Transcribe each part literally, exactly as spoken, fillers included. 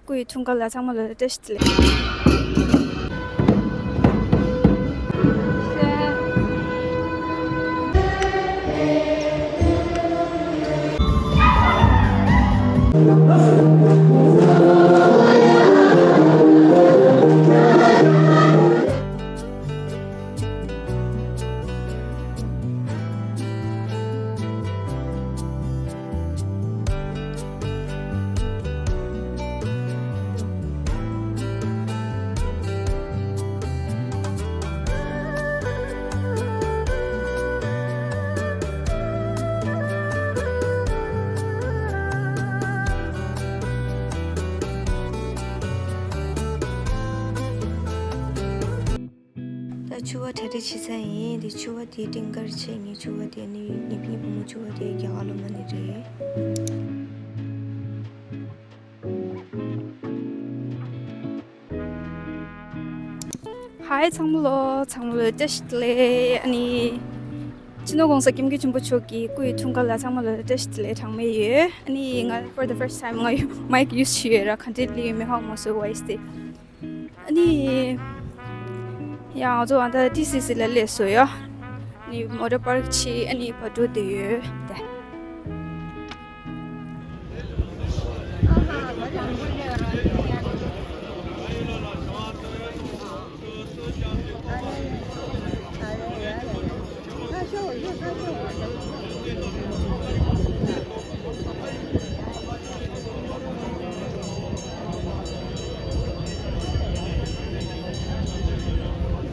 སྐུ་ཡི་འཁྲུངས་སྐར་ལ་ཚང་མ་ལོ་བཀྲ་ཤིས་བདེ་ལེགས། ད་ཕྱུ་པ་གྲ་སྒྲིག་བྱེད་ས་ཡིན། དེ་ཕྱུ་པ་དེ་སྤྲིན་དཀར་བྱས། ངའི་ཕྱུ་པ་དེ་ནི་ངའི་བུ་མོ་ཕྱུ་པ་དེ་རྒྱ་གར་ལོ་མ་ནི་རེད། ཧའི་ཚང་མ་ལོ། ཚང་མ་ལོ་བཀྲ་ཤིས་བདེ་ལེགས། ཨ་ནི་སྤྱི་ནོར་༸གོང་ས་༸སྐྱབས་མགོན་ཆེན་པོ་མཆོག་གི་སྐུ་ཡི་འཁྲུངས་སྐར་ལ་ཚང་མ་ལོ་བཀྲ་ཤིས་བདེ་ལེགས་གྲངས་མེད་ཡོད། ཨ་ནི་ང་for the first time ང་ཡོད་མའིཀ་ཡུ་སི་བྱས་ཡོད་ར། ག་འདྲས་ལི་མི་ཧ་མ་སོ་ཝོ་ཡི་སི་དེ། ཨ་ནི་ཡང་ང་ཚོ་ཨ་ད་ཊི་སི་སི་ལ་སླེབས་སོང་ཡ། ཨ་ནི་མོ་ཊར་པཱརཀ་བྱས། ཨ་ནི་བ་འགྲོ་བསྡད་ཡོད་དེ།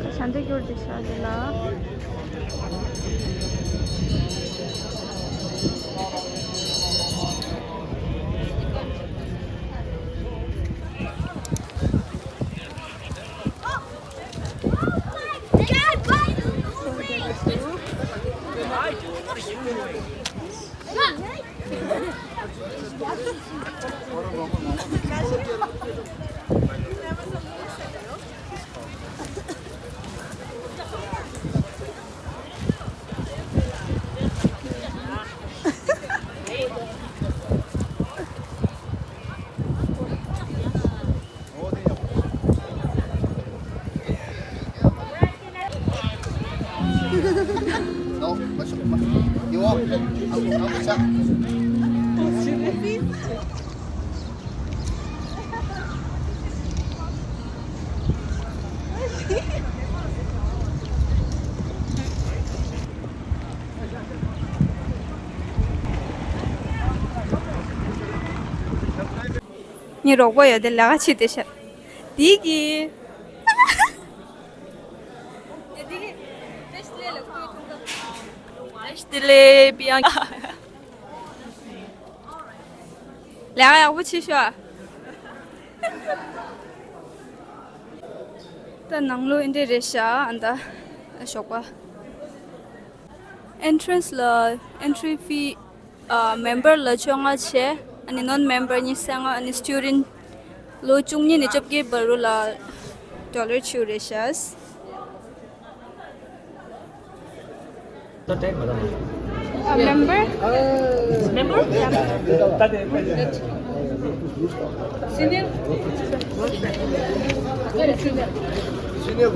ཁ་བྱང་འདི་སྐྱུར་འདི་ཤ་འདི་ལ། ངའི་རོགས་པ་ཡོད་དེ་ལས་ཀ་བྱེད་དེ་ཤ། དེ་གི། ལས་ཀ་ཡག་པོ་བྱེད་ཤོག་ད་ནང་ལོགས་འདི་འདྲས་རེད་ཤག་ཨ་ད་ཞོགས་པ། ཨེན་ཊི་རན་སི་ལ་ཨེན་ཊི་རི་ཕི་ཨ་མེམ་བར་ལ་བཅོ་ལྔ་བྱས། ཨ་ནི་ནོན་མེམ་བར་ཉི་ཤུ་རྩ་ལྔ། ཨ་ནི་སི་ཊུ་ཌེན་ལོ་བཅུ་གཉིས་ནས་བཅོ་བརྒྱད་བར་རུ་ལ་ཌོ་ལར་བཅུ་རེད་ཤག Member? Member? Senior? Senior.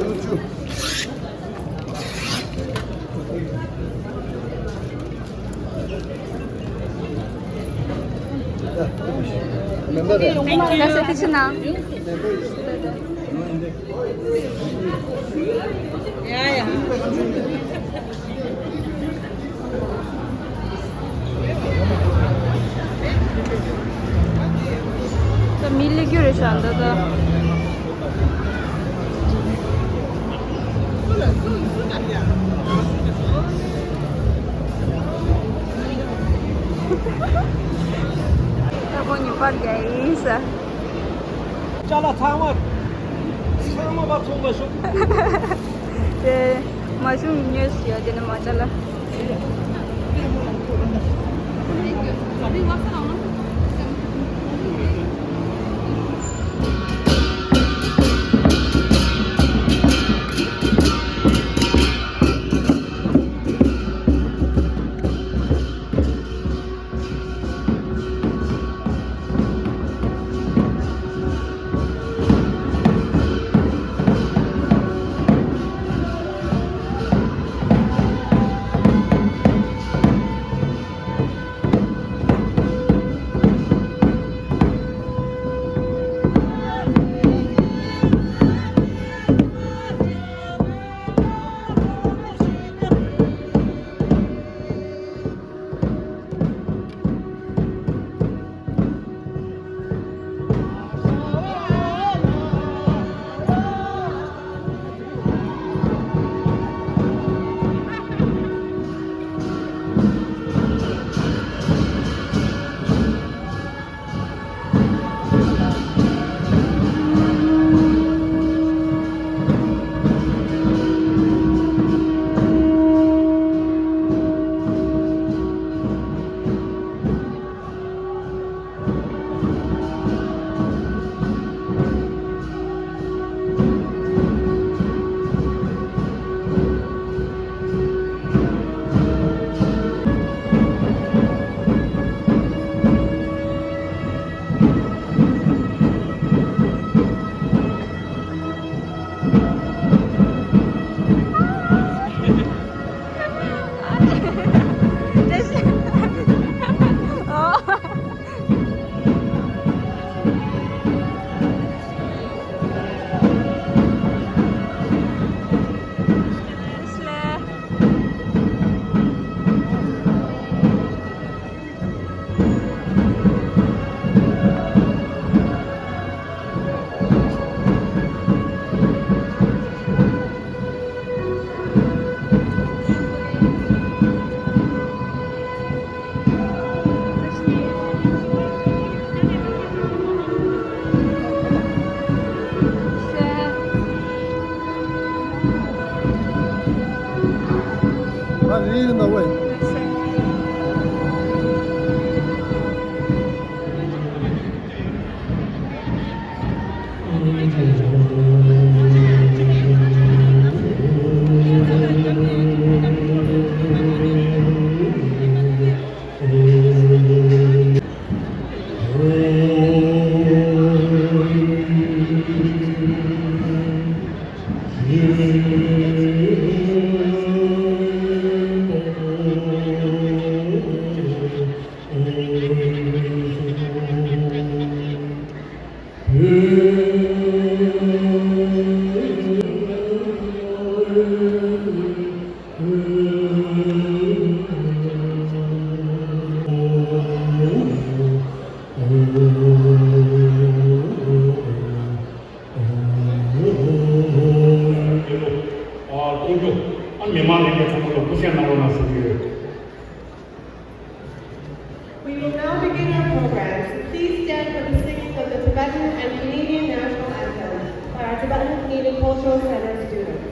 Thank you. ད་མི་སླེབས་རྒྱུ་རེད་ཤག་ད་ད། ད་ཁོང་ཉིན་པར་རྒྱག་ཡིན་ས། ཅ་ལག་ཚང་མ་ཚང་མ་ཕར་ཚོང་པ་ཤོག་དེ་མ་ཤུང་ཉོས་ཡོད་དེ་ནི་མ་ཅ་ལག་ཨ། གཏོང་རྒྱུ། ཨ། མི་མང་ལྷན་རྒྱས་ཚང་མ་ལ་སྐུ་གཟུགས་གནང་རོགས་གནང་ཟེར་གྱི་ཡོད། We will now begin our program, so please stand for the singing of the Tibetan and Canadian national anthem by our Tibetan Canadian Cultural Center students.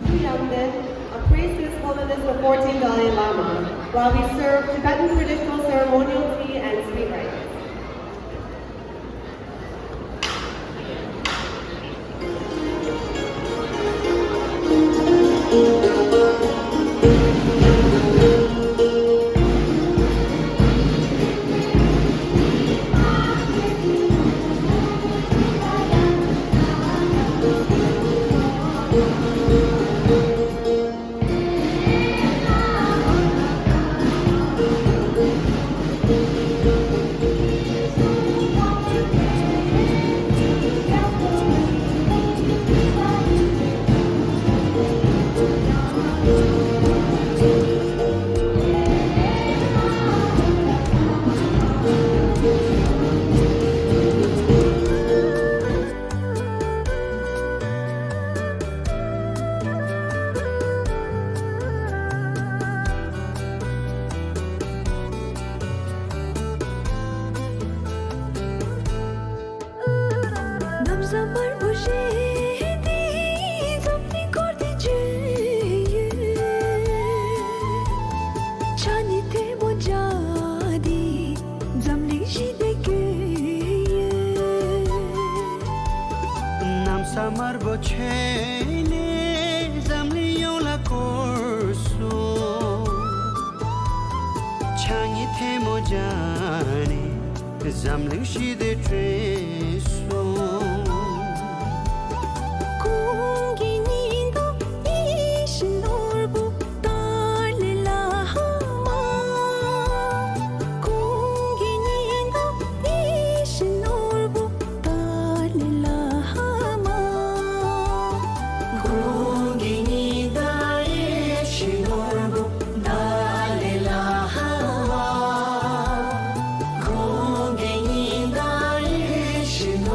Pu Yangden, a priest to His Holiness the fourteenth Dalai Lama, while we serve Tibetan traditional ceremonial tea and sweet rice. གནམ་ས་དམར་པོ་བཞད་དེ་འཛམ་གླིང་བསྐོར་ཏེ་བྱོན་ཡོད། ཕྱག་གཉིས་ཐལ་མོ་སྦྱར་ཏེ་འཛམ་གླིང་ཞི་བདེ་བསྐྱོད་ཡོད། གནམ་ས་དམར་པོ་བྱོན་ནས་འཛམ་གླིང་ཡོངས་ལ་བསྐོར་སོང་། ཕྱག་གཉིས་ཐལ་མོ་སྦྱར་ནས་འཛམ་གླིང་ཞི་བདེ་བསྐྱོད་སོང་། གོང་གི་ཉི་ཟླ་ཡིད་བཞིན་ནོར་བུ་ཏཱ་ལའི་བླ་མ། གོང་གི་ཉི་ཟླ་ཡིད་བཞིན་ནོར་བུ་ཏཱ་ལའི་བླ་མ། གོང་གི་ཉི་ཟླ་ཡིད་བཞིན་ནོར་བུ་ཏཱ་ལའི་བླ་མ། གོང་གི་ཉི་ཟླ་ཡིད་བཞིན་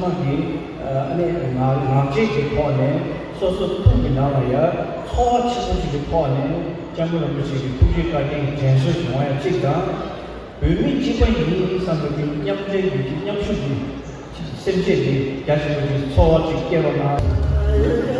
ཚང་མ་གིས་ཨ་ནི་ངག་ངག་བཅད་ཀྱི་ཐོག་ནས་སོ་སོ་ཐུགས་ཀྱི་ནང་ལ་ཡ་ཚོར་བ་ཆེན་པོ་ཞིག་གི་ཐོག་ནས་སྐྱབས་མགོན་རིན་པོ་ཆེ་གི་ཐུགས་རྗེ་བཀའ་དྲིན་དྲན་གསོ་ཞིག་འོང་ཡ་གཅིག་དང་། བོད་མི་གཅིག་པ་ཡིན་བསམ་པའི་གི་མཉམ་འབྲེལ་གྱི་མཉམ་ཞུགས་ཀྱི་སེམས་བསྐྱེད་དེ་རྒྱ་ཆེན་པོ་ཅིག་ཚོར་བ་ཅིག་སྐྱེ་བ་ན།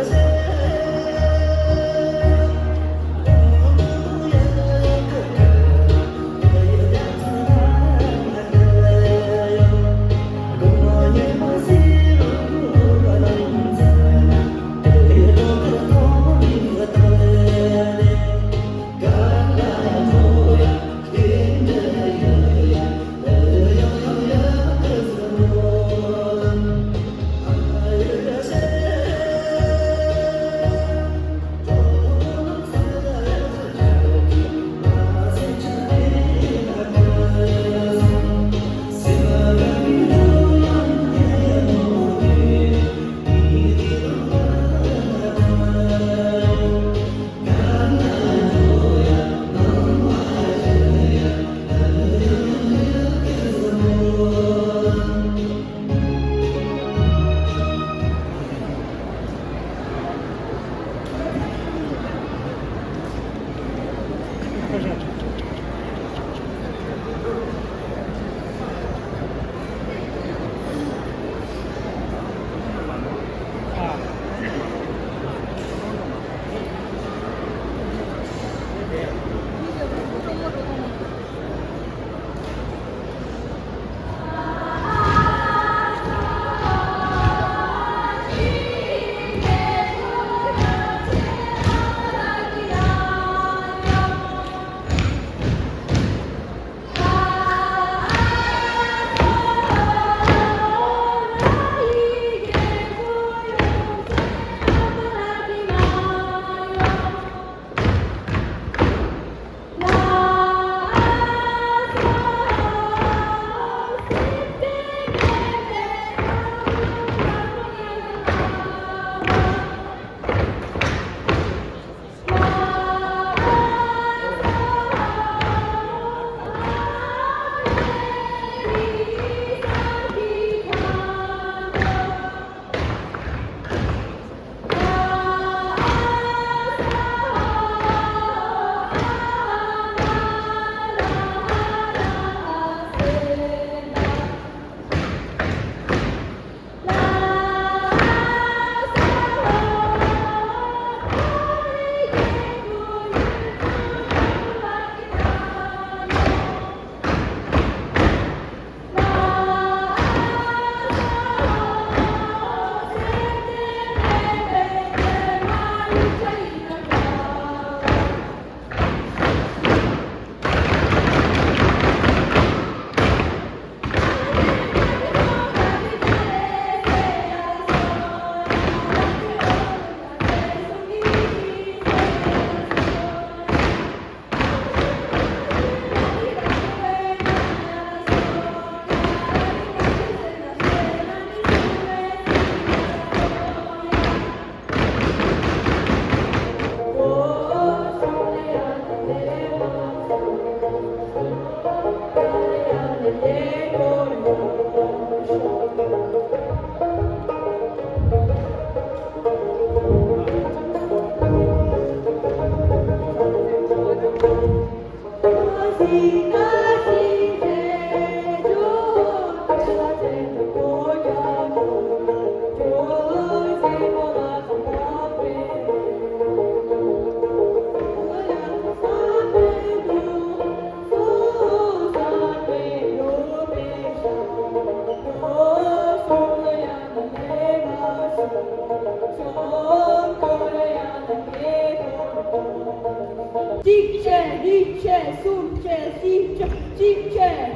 གཅིག་བྱས། གཉིས་བྱས། གསུམ་བྱས། བཞི་བྱས། གཅིག་བྱས།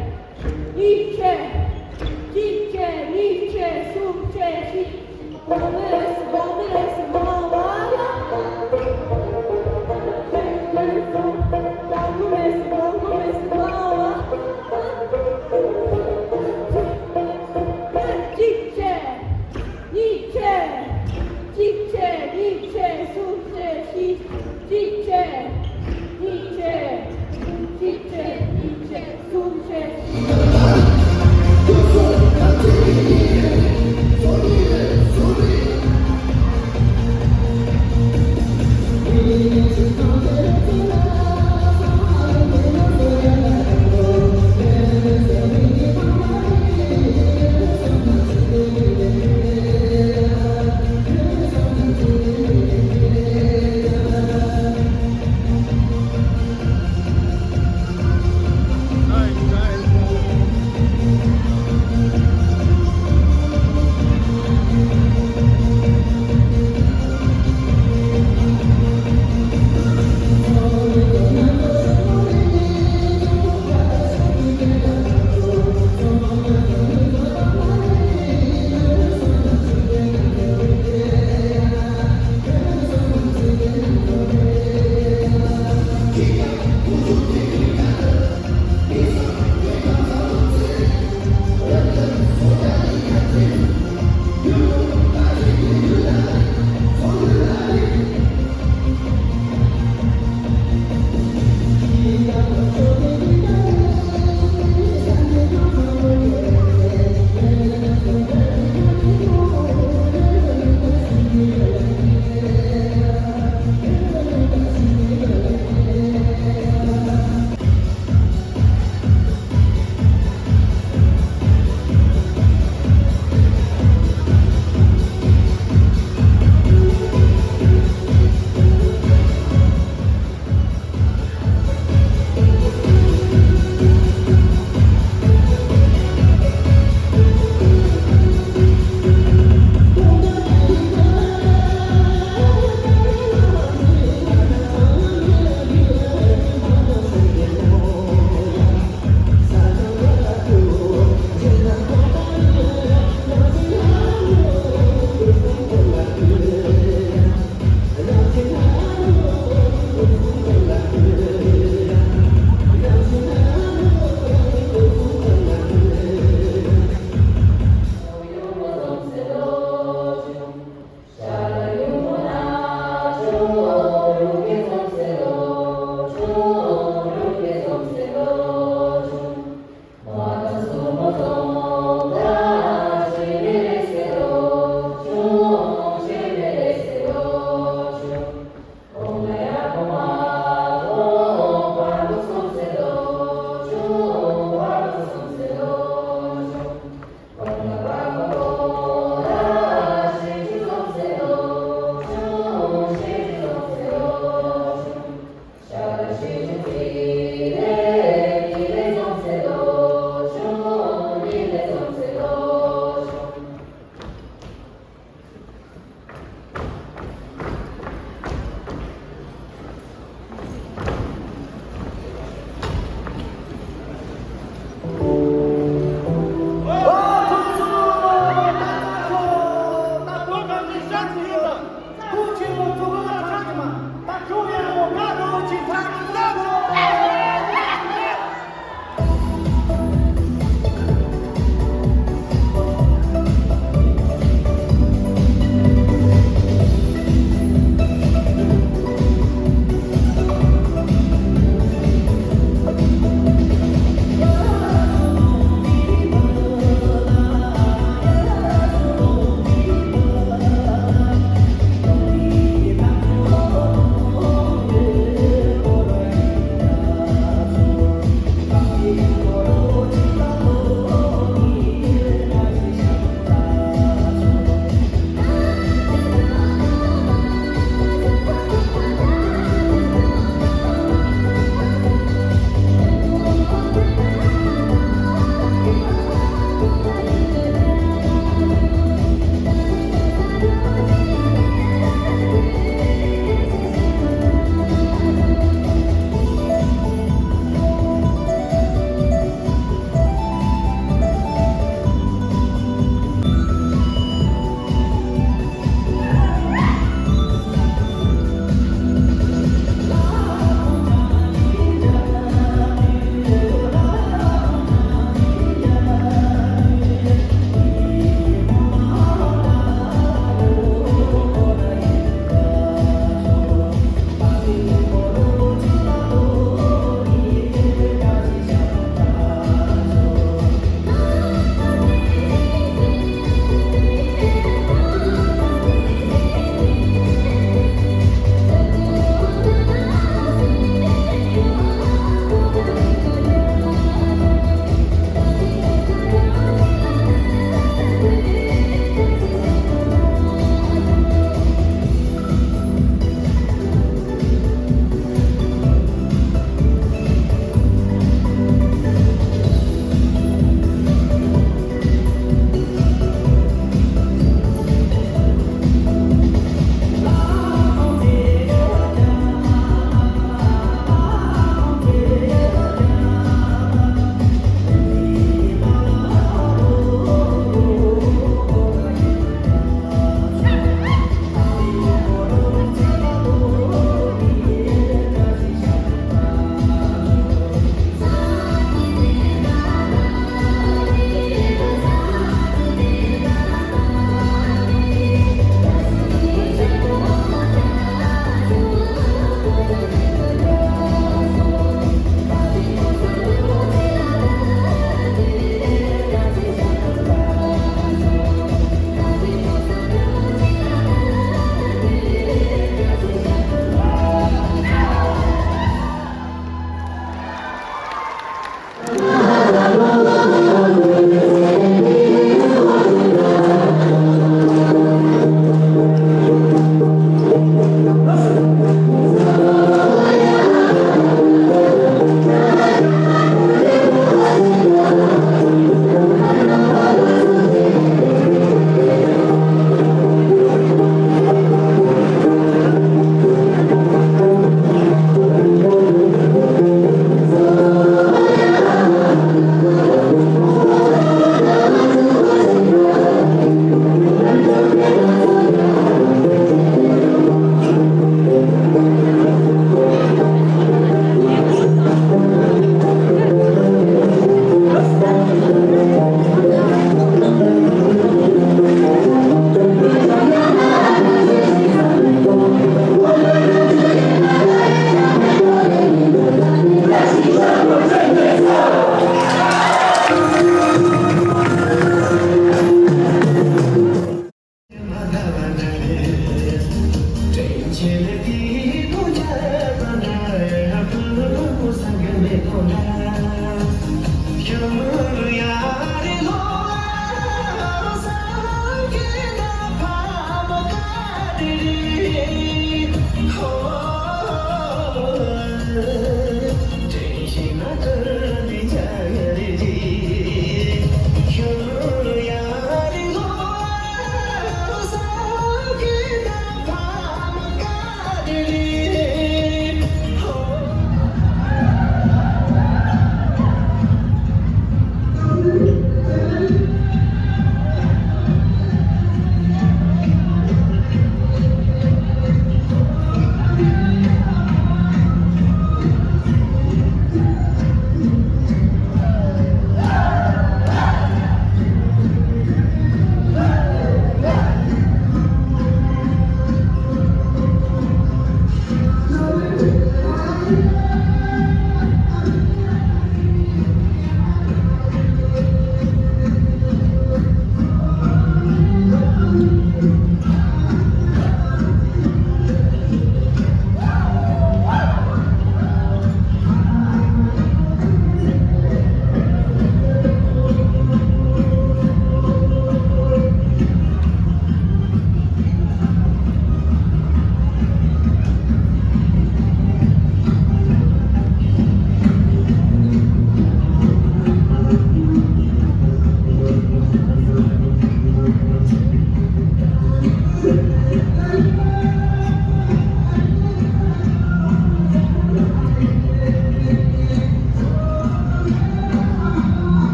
གཉིས་བྱས། གཅིག་བྱས། གཉིས་བྱས། གསུམ་བྱས། བཞི། གཅིག་བྱས། གཉིས་བྱས། གཅིག་བྱས། གཉིས་བྱས། གསུམ་བྱས། བཞི། གཅིག་བྱས། གཉིས་བྱས། གཅིག་བྱས། གཉིས་བྱས། གསུམ་བྱས།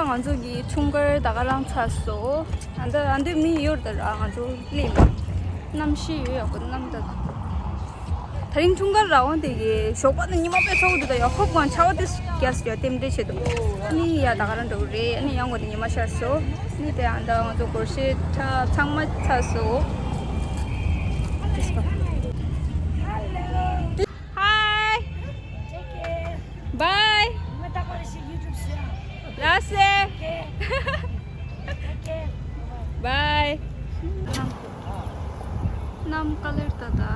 ང་ཚོ་གི་འཁྲུངས་སྐར་ད་ག་རང་ཚར་སོང་། ཨ་འདི་ཨ་འདི་མི་ཡོད་ད་ར། ང་ཚོ་སླེབས་མ། གནམ་གཤིས་ཡོད་ཡག་པོ་གནམ་ད། དེ་རིང་འཁྲུངས་སྐར་ར་འོང་དེ་གི་ཞོགས་པ་ནི་ཉི་མ་དཔེ་ཚ་པོ་འདུག་ད་ཡ་ཧོབ་གང་ཆར་པ་དེ་རྒྱག་ཡ་རྟེན་འབྲེལ་བྱེད་དུ། ཨ་ནི་ཡ་ད་ག་རང་འགྲོ་གི་རེད། ཨ་ནི་ཡང་གོ་དེ་ཉི་མ་ཤར་སོང་། ཨ་ནི་དེ་ཨ་འདི་ང་ཚོ་སྒོར་གཞས་ཁྲ་ཚང་མ་ཚར་སོང་། Hi. Take care. Bye. Okay. Bye. Nam color ta da.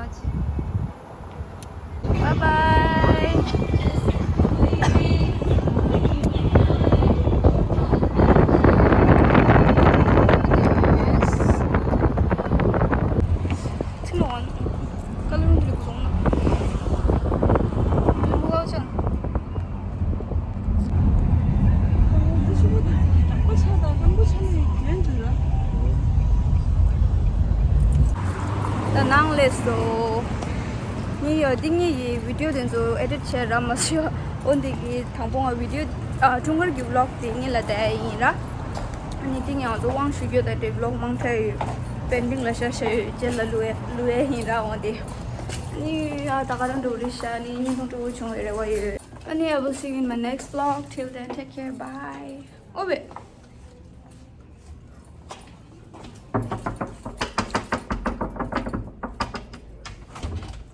Bye bye. ད་ནང་སླེབས་སོང་། ངས་ཡ་འདི་ངའི་ཡི་བི་ཌིའོ་དེ་ཚོ་ཨེ་ཌིཊ་བྱས་རག་མ་སོང་། འོ་འདི་གི་དང་པོ་ང་བི་ཌིའོ་ཨ་འཁྲུངས་སྐར་གྱི་བི་ལོག་དེ་ངས་ལ་བལྟས་ཡིན་ར། ཨ་ནི་དེ་ངས་ང་ཚོ་དབང་ཞུ་རྒྱུ་དང་འབྲེལ་བི་ལོག་མང་དྲགས་ཡོད། པེན་ཌིང་ལ་བཞག་བཞག་ཡོད། རྗེས་ལ་བླུག་ཡས་བླུག་ཡས་ཡིན་ར། འོ་འདི་ཨ་ནི་ཡ་ད་ག་རང་འགྲོ་རེད་ཤག་ཨ་ནི་བརྙན་ཐུང་སྤྲོ་བོ་བྱུང་བའི་རེ་བ་ཡོད། ཨ་ནི་I will see you in my next vlog. Till then, take care. Bye. ཨོ་བེ།